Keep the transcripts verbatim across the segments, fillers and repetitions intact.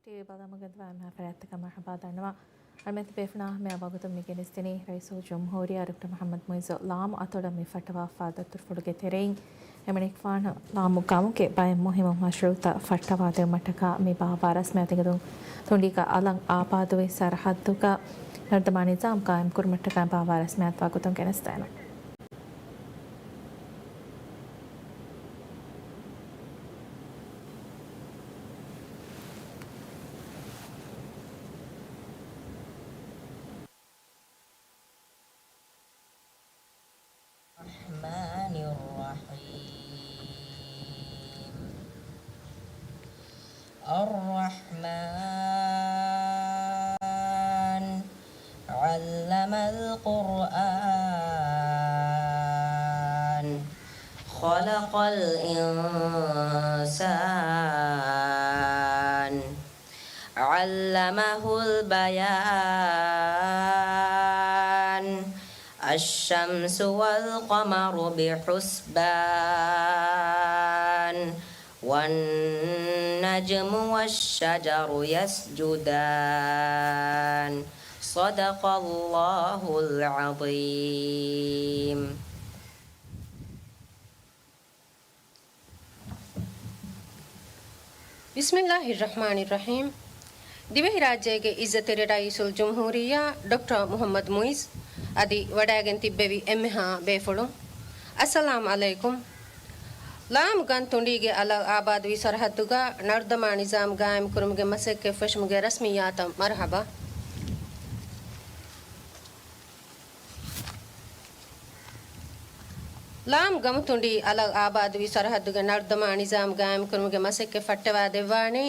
ޓީވީ ބަލަމުގެ ދުވާ މަހަފަރާތްތަކަށް މަރުޙަބާ ދަންނަވާ. އަޅުމެން ބޭފުޅާ ހަމަޔަށް ވަގުތުން މި ގެނެސްދިނީ ރައީސުލްޖުމްހޫރިއްޔާ ޑޮކްޓަރ މުޙައްމަދު މުޢިއްޒު ލާމު އަތޮޅަށް މި ފައްޓަވާފާ ދަތުރުފުޅުގެ ތެރެއިން. އެމަނިކުފާނު ލާމު ގަމުގެ ބައެއް މުހިއްމު މަޝްރޫޢުތައް ފައްޓަވާ ދެވުމަށްޓަކާ މި ބާއްވާ ރަސްމިއްޔާތު އިނގިލުން ތުނޑީގަ އަލަށް އާބާދުވި ސަރަހައްދުގަ ނަރުދަމާ ނިޒާމް ގާއިމް ކުރުމަށްޓަކާ ބާއްވާ ރަސްމިއްޔާތު ވަގުތުން ގެނެސްދޭނެ. الرحمن الرحيم. الرحمن. علم القرآن. خلق الإنسان. علمه البيان. الشمس والقمر بحسبان. والنجم والشجر يسجدان. صدق الله العظيم. ބިސްމިއްލާހި ރަޙްމާނި ރަޙީމް. ދިވެހިރާއްޖޭގެ އިއްޒަތްތެރި ރައީސުލްޖުމްހޫރިއްޔާ ޑޮކްޓަރ މުޙައްމަދު މުޢިއްޒު އަދި ވަޑައިގެން ތިއްބެވި އެންމެހާ ބޭފުޅުން، އައްސަލާމް ޢަލައިކުމް. ލާމް ގަން ތުނޑީގެ އަލަށް އާބާދުވި ސަރަހައްދުގަ ނަރުދަމާ ނިޒާމް ގާއިމް ކުރުމުގެ މަސައްކަތް ފެށުމުގެ ރަސްމިއްޔާތަށް މަރުޙަބާ. ލާމް ގަމުތުނޑި އަލަށް އާބާދުވި ސަރަހައްދުގެ ނަރުދަމާ ނިޒާމް ގާއިމްކުރުމުގެ މަސައްކަތް ފައްޓަވާ ދެއްވާނީ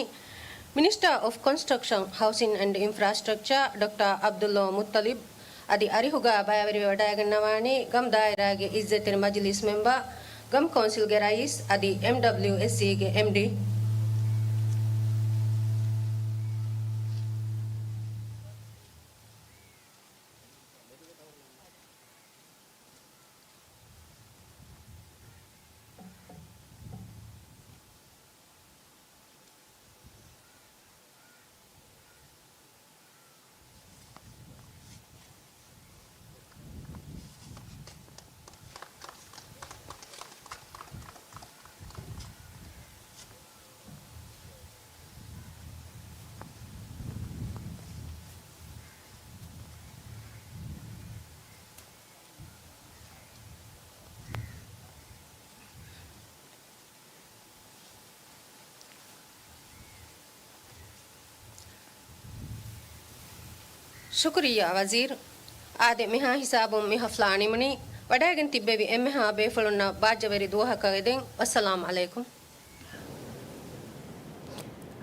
މިނިސްޓާ އޮފް ކޮންސްޓްރަކްޝަން، ހައުސިން އެންޑް އިންފްރާސްޓްރަކްޗާ ޑޮކްޓާ ޢަބްދުﷲ މުއްޠަލިބް އަދި އަރިހުގަ ބައިވެރިވެ ވަޑައިގަންނަވާނީ ގަމް ދާއިރާގެ އިއްޒަތްތެރި މަޖިލީސް މެމްބަރ، ގަމް ކައުންސިލްގެ ރައީސް އަދި އެމްޑަބްލިއުއެސްސީގެ އެމްޑީ. ޝުކުރިއްޔާ ވަޒީރު. އާދެ، މިހާ ހިސާބުން މި ހަފްލާ ނިމުނީ. ވަޑައިގެން ތިއްބެވި އެންމެހާ ބޭފުޅުންނަށް ބާއްޖަވެރި ދުވަހަކަށް އެދެން. ވައްސަލާމް ޢަލައިކުމް.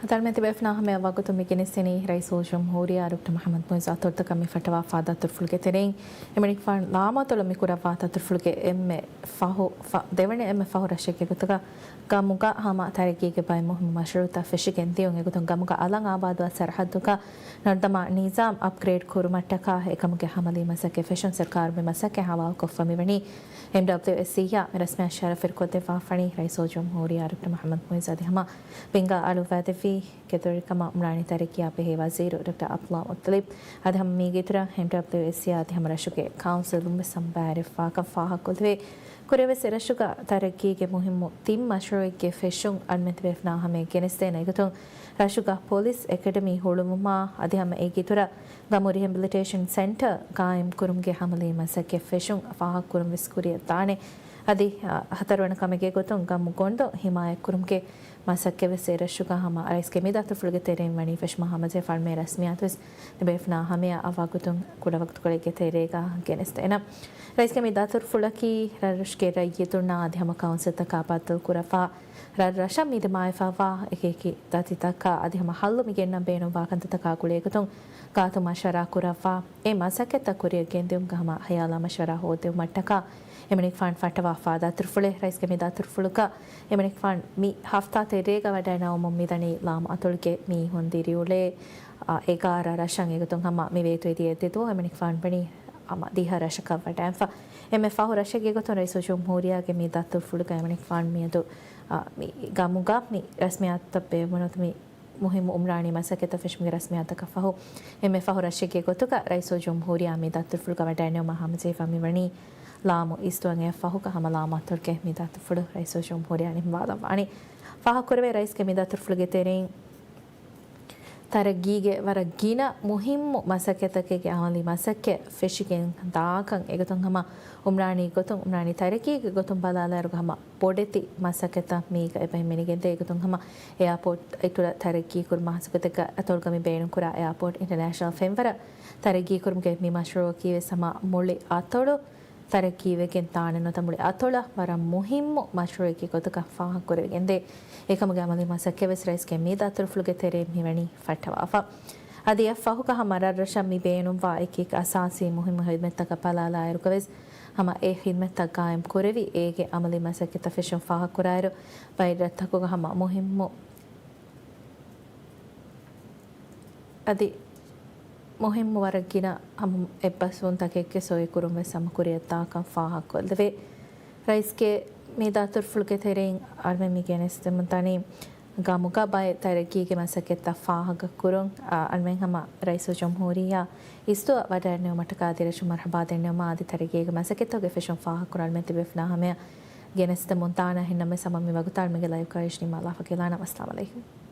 ހަތަރުމެތި ބޭފުޅާ ހަމަޔަށް ވަގުތު މި ގެނެސްދިނީ ރައީސުލްޖުމްހޫރިއްޔާ ޑޮކްޓަރ މުޙައްމަދު މުޢިއްޒު އަތޮޅުތަކަށް މި ފައްޓަވާފާ ދަތުރުފުޅުގެ ތެރެއިން. އެމަނިކުފާނު ލާމު އަތޮޅަށް މި ކުރައްވާ ދަތުރުފުޅުގެ އެންމެ ފަހު، ފަ-، ދެވަނަ އެންމެ ފަހު ރަށެއްގެ ގޮތުގަ ގަމުގަ ހަމަ ތަރައްގީގެ ބައެއް މުހިއްމު މަޝްރޫޢުތައް ފެށިގެން ދިޔުން. އެގޮތުން ގަމުގަ އަލަށް އާބާދުވާ ސަރަހައްދުގަ ނަރުދަމާ ނިޒާމް އަޕްގްރޭޑް ކުރުމަށްޓަކާ އެކަމުގެ ހަމަލީ މަސައްކަތް ފެށުން ސަރުކާރުން މި މަސައްކަތް ހަވާލުކޮށްފަ މިވަނީ. އެމްޑަބްލިއުއެސްސީއާ މި ރަސްމިއްޔާ ޝަރަފްވެރި ކޮށްދެއްވާފަނީ ރައީސުލްޖުމްހޫރިއްޔާ ޑޮކްޓަރ މުޙައްމަދު މުޢިއްޒު އަދި ހަމަ ވިންގާ އަޅުއްވައިދެއްވީ ގެދޮރިކަމާ އުމްރާނީ ތަރައްގީއާ ބެހޭ ވަޒީރު ޑޮކްޓަރ ޢަބްދުﷲ މުއްޠަލިބް އަދި ހަމަ މީގެ އިތުރަށް އެމްޑަބްލިއުއެސްސީއާ އަދި ހަމަ ރަށުގެ ކައުންސިލުން ވެސް ހަމަ ބައިވެރިވެފާކަން ފާހަގަކޮށްލެވޭ. ކުރިއަށް ވެސް އެ ރަށުގަ ތަރައްގީގެ މުހިއްމު ތިން މަޝްރޫޢެއްގެ ފެށުން އަޅުމެން ތިބޭފުޅާ ހަމަޔަށް ގެނެސްދޭނެ. އެގޮތުން ރަށުގަ ޕޮލިސް އެކަޑަމީ ހުޅުވުމާ އަދި ހަމަ އޭގެ އިތުރަށް ގަމު ރިހެބިލިޓޭޝަން ސެންޓަރ ގާއިމް ކުރުމުގެ ހަމަލީ މަސައްކަތް ފެށުން ފާހަގަކުރުން ވެސް ކުރިއަށް ދާނެ. އަދި، އަ، ހަތަރުވަނަ ކަމެއްގެ ގޮތުން ގަމު ގޮނޑު ހިމާޔަތް ކުރުމުގެ މަސައްކަތް ވެސް އެ ރަށުގަ ހަމަ ރައީސްގެ މި ދަތުރުފުޅުގެ ތެރެއިން ވަނީ ފެށުމަށް ހަމަޖެހިފަ އަޅުމެން ރަސްމިއްޔާތު ވެސް ތިބޭފުޅާ ހަމަޔަށް އަވަގުތުން ކުޑަ ވަގުތުކޮޅެއްގެ ތެރޭގަ ގެނެސްދޭނަން. ރައީސްގެ މި ދަތުރުފުޅަކީ ރަށްރަށުގެ ރައްޔިތުންނާ އަދި ހަމަ ކައުންސިލްތަކާ ބައްދަލުކުރައްވާ ރަށްރަށަށް މި ދިމާވެފައިވާ އެކިއެކި ދަތިތަކާ އަދި ހަމަ ހައްލު މި ގެންނަން ބޭނުންވާ ކަންތައްތަކާ ގުޅޭގޮތުން ގާތު މަޝްވަރާ ކުރައްވާ، އެ މަސައްކަތްތައް ކުރިއަށް ގެންދިއުމުގަ ހަމަ ހަޔާލާ މަޝްވަރާ ހޯއްދެވުމަށްޓަކާ އެމަނިކުފާނު ފައްޓަވާފާ ދަތުރުފުޅެއް. ރައީސްގެ މި ދަތުރުފުޅުގަ އެމަނިކުފާނު މި ހަފްތާ ތެރޭގަ ވަޑައިނަމަވަމުން މިދަނީ ލާމު އަތޮޅުގެ މީހުން ދިރިއުޅޭ، އާ، އެގާރަ ރަށަށް. އެގޮތުން ހަމަ މި ވޭތުވެދިޔަ އެއްދެ ދުވަހު އެމަނިކުފާނު ވަނީ ހަމަ ދިހަ ރަށަކަށް ވަޑައިންފަ. އެންމެ ފަހު ރަށެއްގެ ގޮތުން ރައީސުލްޖުމްހޫރިއްޔާގެ މި ދަތުރުފުޅުގަ އެމަނިކުފާނު މިއަދު، އާ، މި ގަމުގަ މި ރަސްމިއްޔާތުތައް ބޭއްވުނު މި މުހިއްމު އުމްރާނީ މަސައްކަތްތައް ފެށުމުގެ ރަސްމިއްޔާތަކަށް ފަހު، އެންމެ ފަހު ރަށެއްގެ ގޮތުގަ ރައީސުލްޖުމްހޫރިއްޔާ މި ދަތުރުފުޅުގަ ވަޑައިނެވުމަށް ހަމަޖެހިފަ މިވަނީ ލާމު އިސްދުވަން. އެއަށް ފަހުގަ ހަމަ ލާމު އަތޮޅުގެ މި ދަތުރުފުޅު ރައީސުލްޖުމްހޫރިއްޔާ ނިންމާލައްވާނެ. ފާހަގަކުރެވޭ، ރައީސްގެ މި ދަތުރުފުޅުގެ ތެރެއިން ތަރައްގީގެ ވަރަށް ގިނަ މުހިއްމު މަސައްކަތްތަކެއްގެ އަމަލީ މަސައްކަތް ފެށިގެން ދާކަން. އެގޮތުން ހަމަ އުމްރާނީ ގޮތުން، އުމްރާނީ ތަރައްގީގެ ގޮތުން ބަލާލާއިރު ހަމަ ބޮޑެތި މަސައްކަތްތައް މީގަ އެބަ ހިމެނިގެންދޭ. އެގޮތުން ހަމަ އެއާޕޯޓް އިތުރަށް ތަރައްގީ ކުރުމަށް ހަސަކުތެއްގަ އަތޮޅުގަ މި ބޭނުންކުރާ އެއާޕޯޓް އިންޓަރނޭޝަނަލް ފެންވަރަށް ތަރައްގީ ކުރުމުގެ މި މަޝްރޫއަކީ ވެސް ހަމަ މުޅި އަތޮޅު ތަރައްގީވެގެން ދާނެ ނުވަތަ މުޅި އަތޮޅަށް ވަރަށް މުހިއްމު މަޝްރޫއެއްގެ ގޮތުގަ ފާހަގަކުރެވިގެންދޭ. އެކަމުގެ އަމަލީ މަސައްކަތް ވެސް ރައީސްގެ މި ދަތުރުފުޅުގެ ތެރެއިން މިވަނީ ފައްޓަވާފަ. އަދި އެއަށް ފަހުގަ ހަމަ ރަށްރަށަށް މި ބޭނުންވާ އެކި އަސާސީ މުހިއްމު ހިދުމަތްތަކަށް ބަލާލާއިރުގަވެސް ހަމަ އެ ހިދުމަތްތައް ގާއިމް ކުރެވި، އޭގެ އަމަލީ މަސައްކަތްތައް ފެށުން ފާހަގަކުރާއިރު، ބައެއް ރަށްތަކުގަ ހަމަ މުހިއްމު އަދި މުހިއްމު ވަރަށް ގިނަ ހަމަ އެއްބަސްވުންތަކެއްގެ ސޮއިކުރުން ވެސް ހަމަ ކުރިއަށްދާކަން ފާހަގަކޮށްލެވޭ. ރައީސްގެ މި ދަތުރުފުޅުގެ ތެރެއިން އަޅުމެން މި ގެނެސްދެމުންދަނީ ގަމުގަ ބައެއް ތަރައްގީގެ މަސައްކަތްތައް ފާހަގަކުރުން. އަ، އަޅުމެން ހަމަ ރައީސުލްޖުމްހޫރިއްޔާ އިސްދުވަށް ވަޑައިނެވުމަށްޓަކާ ދިރަށު މަރުޙަބާ ދެންނެވުމާ އަދި ތަރައްގީގެ މަސައްކަތްތަކުގެ ފެށުން ފާހަގަކުރަން އަޅުމެން ތިބޭފުޅާ ހަމަޔަށް ގެނެސްދެމުންދާނަ. އެހެންނަމަވެސް ހަމަ މި ވަގުތާ އަޅުމެންގެ ލައިވް ކަވަރޭޖް ނިންމާލާފަ ގެންދާނަން. ވައްސަލާމް ޢަލައިކުމް.